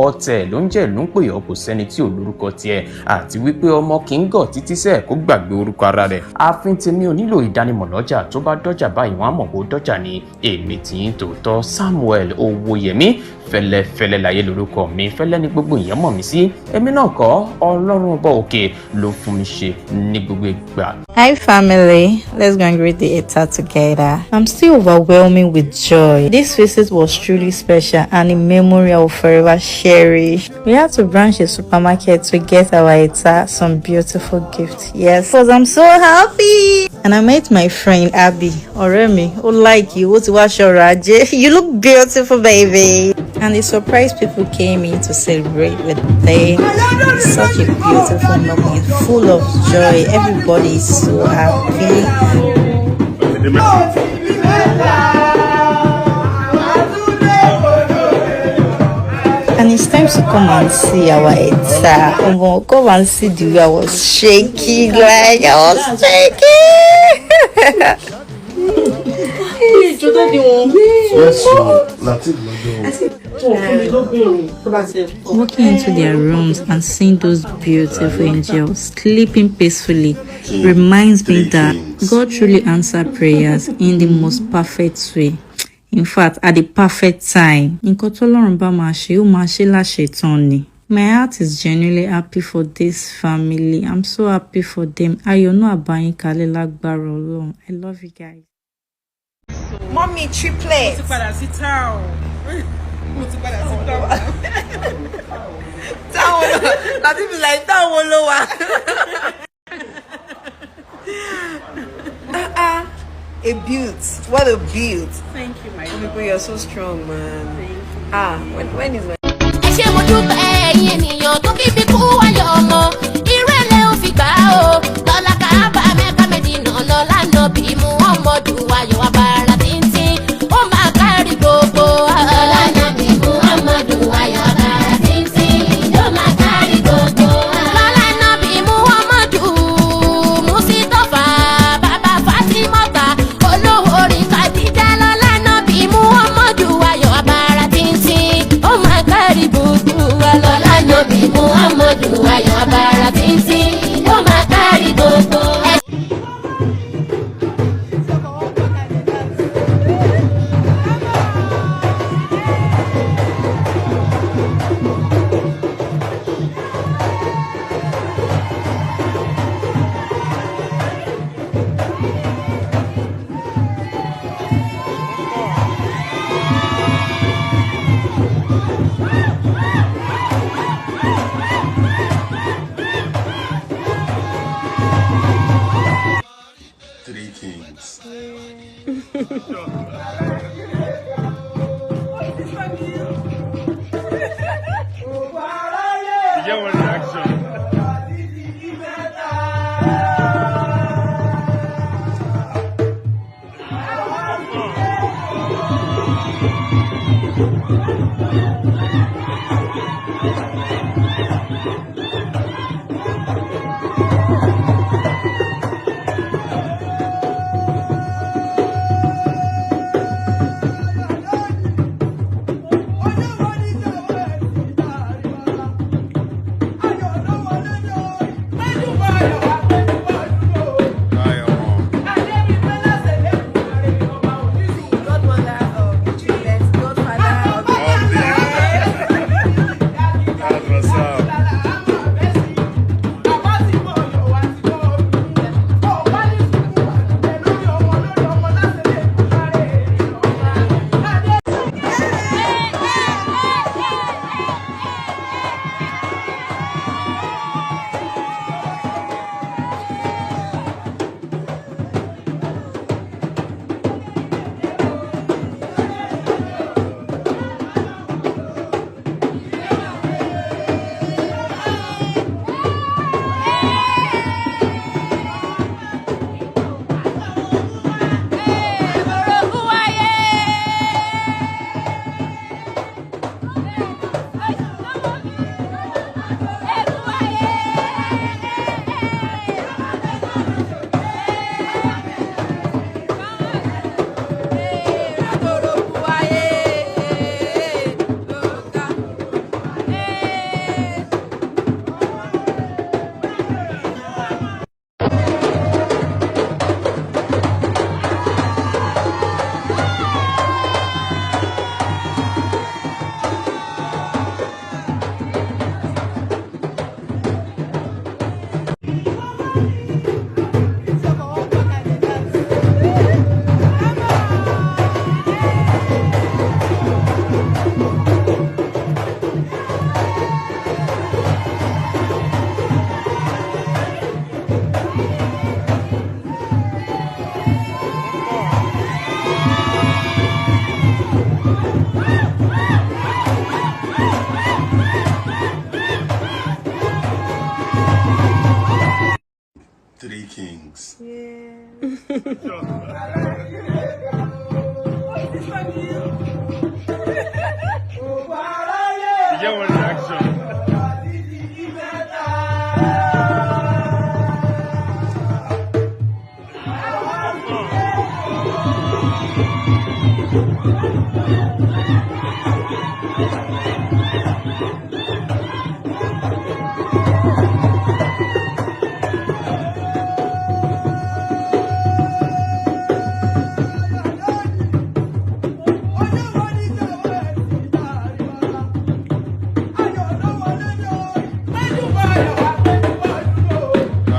Ọ̀tẹ̀ ló ń jẹ́ ìlú ń pè ọ́, kò sẹ́ni tí ò lórúkọ tiẹ̀, àti wípé ọmọ kì í gọ̀ títí sẹ́ẹ̀ kó gbàgbé orúkọ ara rẹ̀. Ààfin tèmi ò nílò ìdánimọ̀ lọ́jà, tó bá dọ́jà báyìí wọ́n á mọ̀ kó dọ́jà ni. Èmi tí ń tòótọ́ Samuel Owóyẹmí, fẹ́lẹ́fẹ́lẹ́ láyé lórúkọ mi, fẹ́lẹ́ ní gbogbo èèyàn mọ̀ mí sí. Èmi náà kọ́, Ọlọ́run ọba òkè ló fún mi ṣe ní gbogbo ìgbà. Hi family, let's go and greet the Etta together. I'm still overwhelming with joy. This visit was truly special and a memory I will forever cherish. We had to branch the supermarket to get our Etta some beautiful gifts. Yes, because I'm so happy. And I met my friend Abby. Ọ̀rẹ́ mi, ó like you, ó ti wá ṣọrọ̀ ajé. You look beautiful, baby. And the surprise people came in to celebrate with them. It's such a beautiful moment, full of joy. Everybody is so happy. And it's time to come and see our Etta. Omo, come and see the way I was shaking, like I was shaking. Walking into their rooms and seeing those beautiful angels sleeping peacefully reminds me that God truly answered prayers in the most perfect way. In fact, at the perfect time. Nǹkan tọ́lọ́run bá máa ṣe, ó máa ṣe láṣetán ni. My heart is genuinely happy for this family. I'm so happy for them. Ayọ̀ náà á bá yín kalẹ́ lágbára Ọlọ́run. I love you guys. Mommy triplet. Mo ti padà sí town. Mo ti padà sí town. Táwọn Latif is like, táwọn ló wà. A beaut. What a beaut. Thank you, my love. People, you're so strong, man. Thank you. Ah, when is my Ẹ ṣé, mo dúpẹ́, ẹ̀yin ènìyàn tó kí mi kú ayọ̀ ọmọ ìrẹ̀lẹ̀ ò fi gbà ó lọ́la kábà mẹ́ka mẹ́dínà lọ́la nàbí Muhammadu ayọ̀ abara tíntín ó máa kárí gbogbo. Lọ́la nàbí Muhammadu ayọ̀ abara tíntín ó máa kárí gbogbo. Lọ́la nàbí Muhammadu Musitọ́fà bàbá Fatimọ́ta olówó orí Khadija lọ́la nàbí Muhammadu ayọ̀ abara tíntín ó máa kárí gbogbo wa. Lọ́la nàbí Muhammadu ayọ̀ abara tíntín ó máa kárí gbogbo. Three kings. You get one reaction. Ayo. Godmother of the triplets, godfather of the Of the You get one reaction.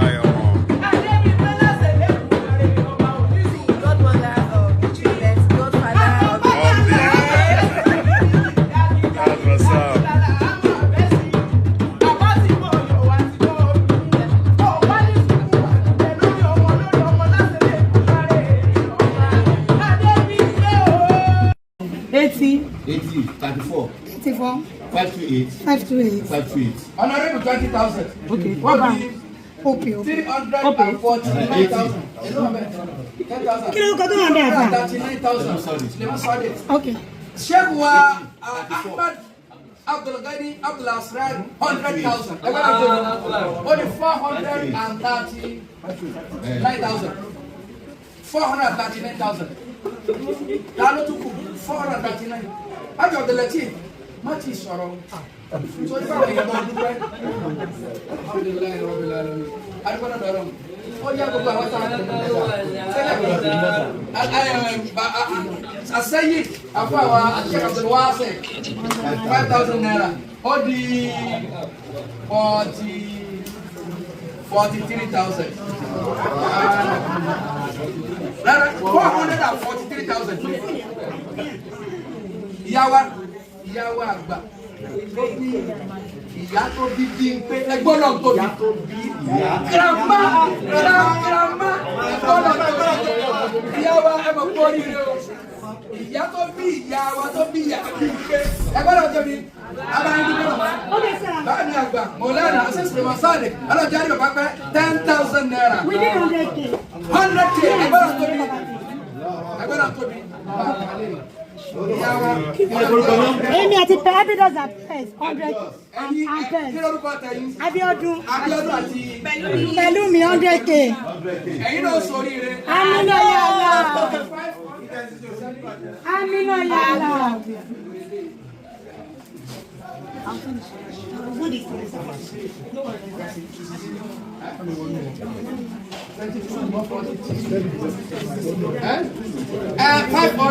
Ayo. Godmother of the triplets, godfather of the That's what's up. 80, 80, 34, 84, 528, 528. 528. Honorable 20,000. Okay. What be Opay. 349,000? 10,000. Kí lórúkọ tó wà ní àfà? 39,000. Suleiman Sadiq. Okay. Sheikh wa Ahmad Abdulgani Abdulasran 100,000. Ẹgbẹ́ náà tó ní. Ó ní 439,000. 439,000. Ta ló tún kù? 439. Ájọ Abdulateef má ti sọ̀rọ̀. Sọ ní báwo yẹn bá dúpẹ́. Alhamdulilayi Rabbil Alamin. Adúgbò náà dọ̀rọ̀. Ó yá gbogbo àwọn tá a kò ní ẹ̀sà. Asẹ́yìn àfọwà Sheikh Abdulwasi 5,000 naira. Ó di 43,000. Rárá, 443,000. Ìyá wa àgbà tó bí ìyá tó bí bí ń pé ẹgbọ́n náà tóbi. Grandma grandma ẹgbọ́n náà tóbi. Ìyá wa ẹ mọ̀ kú oríire o. Ìyá tó bí ìyá wa tó bí ìyá tó bí ń pé ẹgbọ́n náà tóbi. Abáyé dúpẹ́ màmá. Báyìí àgbà Mọ̀lánà Asẹ́sìlẹ̀ Masade ọlọ́jà ní bàbá pẹ́ 10,000 naira. We need 100K. 100K ẹgbọ́n náà tóbi. Ẹgbọ́n náà tóbi. Ìyá wa. Èmi àti Abidos are pairs, 100 Ẹyin and kí pairs. lórúkọ tẹ̀yìn? Abiodun. Abiodun àti Pẹ̀lú mi 100K. ẹ̀yin náà sóríire. Amina ya Allah. Amina ya Allah.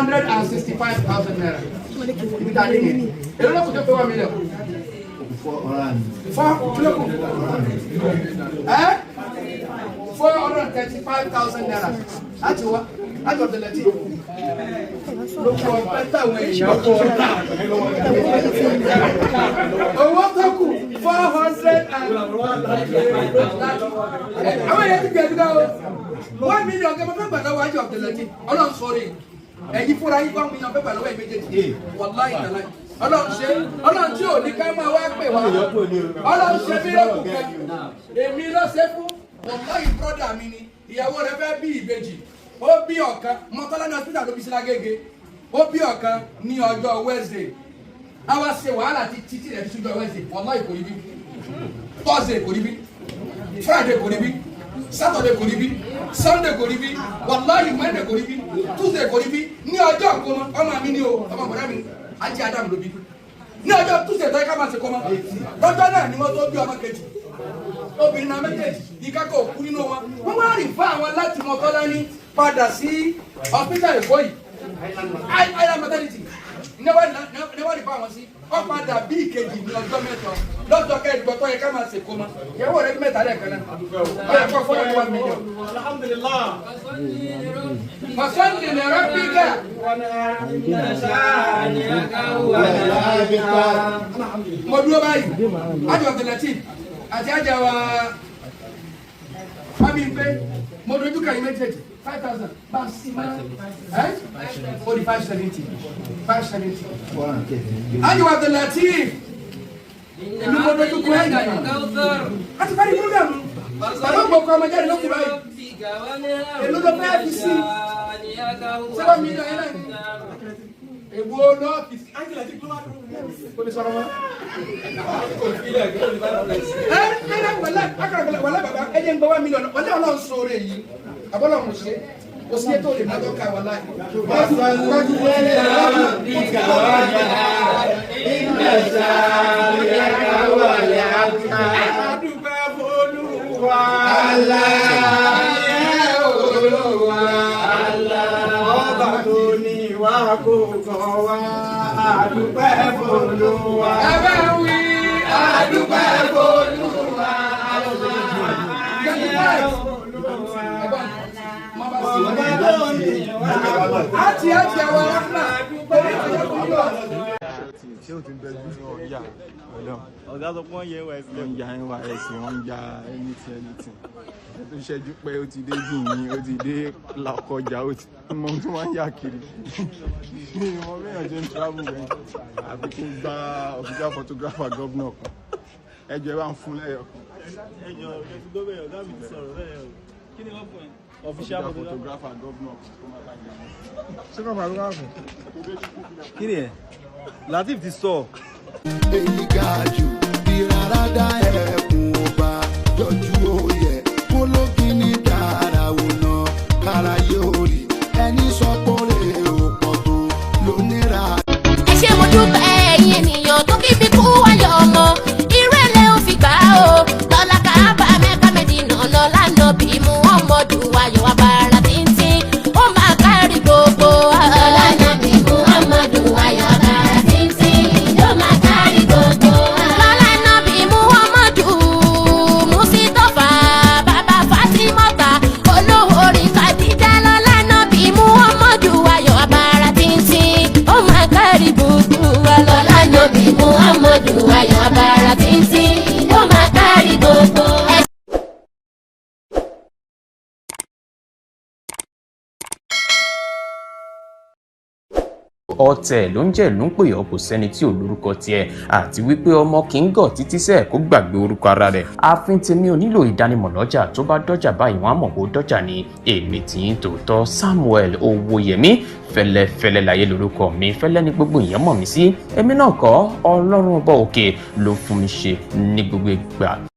565,000 naira. Ibi tá a dé nìyẹn. Èló ló kù tó pé 1 million? Four kí ló kù? 435,000 naira. Láti wá láti ọ̀dọ̀ lẹ́tí. Ló kú ọpẹ́ táwọn èèyàn kú ọ̀tá. Owó tó kù 400 and àwọn èèyàn ti gbẹ̀dúgba o. 1 million kẹ́ mo fẹ́ gbà lọ́wọ́ ajé ọ̀dọ̀ lẹ́tí. Ọlọ́run sọ̀rọ̀ yìí. Ẹ̀yin fúnra yín 1 million fẹ́ gbà lọ́wọ́ ẹ̀ méjèèjì. Wàláhì tàláhì. Ọlọ́run ṣe Ọlọ́run tí ò ní ká máa wá pè wá. Ọlọ́run ṣe mí lọ́kùn kan. Èmi ló ṣe fún. Wàláhì brọ́dà mi ni. Ìyàwó rẹ̀ fẹ́ bí ìbejì. Ó bí ọ̀kan. Mọ́tọ́lá ní hospital ló bí sí Lágége. Ó bí ọ̀kan ní ọjọ́ Wednesday. A wá ṣe wàhálà títí tí rẹ̀ fi ṣújọ́ Wednesday. Wàláhì kò rí bí. Thursday kò rí bí. Friday kò rí bí. Saturday kò rí bí. Sunday kò rí bí. Wàláhì Monday kò rí bí. Tuesday kò rí bí. Ní ọjọ́ ìkómọ, ọmọ mi ni o, ọmọ bọ̀dá mi, Ajé Adam ló bí. Ní ọjọ́ Tuesday tó yẹ ká máa ṣe kómọ. Lọ́jọ́ náà ni wọ́n tó bí ọmọ kejì. Obìnrin náà méjèèjì, ìkákọ̀ òkú nínú wọn. Wọ́n wá rìn fún àwọn láti Mọ́tọ́lá ní padà sí hospital Èkó yìí. Island maternity. Ní wọ́n rí fún àwọn sí. Ó padà bí ìkejì ní ọjọ́ mẹ́jọ. Lọ́jọ́ kẹjọ tó yẹ ká máa ṣe kómọ. Ìyàwó rẹ̀ bí mẹ́ta lẹ́ẹ̀kan náà. Ó yẹ kó fọ́nà 1 million. Fasalli li rabbika. Mo dúró báyìí. Ájọ Abdulateef àti ájà wa Fábíyìnpé. Mo dojú kàn yín méjèèjì. 5,000. Bá a sì máa. Ó di 570. 570. Ájọ Abdulateef. Èmi mo dojú kọ ẹ̀yìn. A ti parí program. Bàbá gbọ́kọ̀ ọmọ jáde lókùn báyìí. Èló ló fẹ́ fi sí? 7 million yẹn náà ni. Èwo ló fi sí? Angela ti kúrò kò lè sọ̀rọ̀ mọ́. Ẹ ẹ wàlá akara wàlá bàbá ẹ jẹ́ ń gbọ́ 1 million wàlá ọlọ́run sọ̀rọ̀ èyí àbọ̀lọ́run ṣe kò sí ètò lè mọ́tò ká wàlá. Adúpẹ́ f'Olúwa. Aláyẹ̀ Olúwa. Ọba tó ní wá kó kàn wá. Adúpẹ́ f'Olúwa. Ẹ bá wí adúpẹ́ f'Olúwa. Ọba tó ní wá kó kàn wá. Àti àti àwọn arákùnrin Ṣé o ti ń bẹ jù ọ̀yà ọ̀dọ́? Ọ̀gá sọ pé wọ́n yẹ NYSC. Wọ́n ń ya NYSC, wọ́n ń ya anything anything. Ẹ tó ṣẹ́jú pé ó ti dé Benin, ó ti dé Lọ́kọ́jà, ó ti mọ ohun tó máa ń yà kiri. Mi ò mọ bí èèyàn ṣe ń travel rẹ̀. Àfi kó gba official photographer governor kan. Ẹ jọ̀ọ́ ẹ bá ń fún lẹ́yọ̀ kan. Ẹ jọ ẹ ti gbọ́ bẹ́ẹ̀, ọ̀gá mi ti sọ̀rọ̀ bẹ́ẹ̀ o. Kí ni wọ́n fún ẹ? Official photographer governor kan kó má bàa yà wọ́n. Ṣé kò máa lọ́wọ́ fún? Kí ni ẹ? Lateef ti sọ. Èyí ga jù ìrarada ẹkùn ọba jọjú òye kólókìní dára wò ná kára yóò rí ẹni sọ pé ó pọ̀ tó lónìí. Ẹ ṣé mo dúpẹ́ ẹ̀yin ènìyàn tó kí mi kú ayọ̀ ọmọ ìrẹ̀lẹ̀ ò fi gbà ó lọ́la kábà mẹ́ka mẹ́dínà lọ́la nàbí Muhammadu ayọ̀ abara tíntín ó máa kárí gbogbo. Lọ́la nàbí Muhammadu ayọ̀ abara tíntín ó máa kárí gbogbo. Lọ́la nàbí Muhammadu Musitọ́fà bàbá Fatimọ́ta olówó orí Khadija lọ́la nàbí Muhammadu ayọ̀ abara tíntín ó máa kárí gbogbo wa. Lọ́la nàbí Muhammadu ayọ̀ abara tíntín ó máa kárí gbogbo. Ọ̀tẹ̀ ló ń jẹ́ ló ń pè ọ́, kò sẹ́ni tí ò lórúkọ tiẹ̀, àti wípé ọmọ kì í gọ̀ títí sẹ́ẹ̀ kó gbàgbé orúkọ ara rẹ̀. Ààfin tèmi ò nílò ìdánimọ̀ lọ́jà, tó bá dọ́jà báyìí wọ́n á mọ̀ kó dọ́jà ni. Èmi tì í tòótọ́ Samuel Owóyẹmí fẹ́lẹ́fẹ́lẹ́ láyé lórúkọ mi, fẹ́lẹ́ ní gbogbo èèyàn mọ̀ mí sí. Èmi náà kọ́, Ọlọ́run ọba òkè ló fún mi ṣe ní gbogbo ìgbà.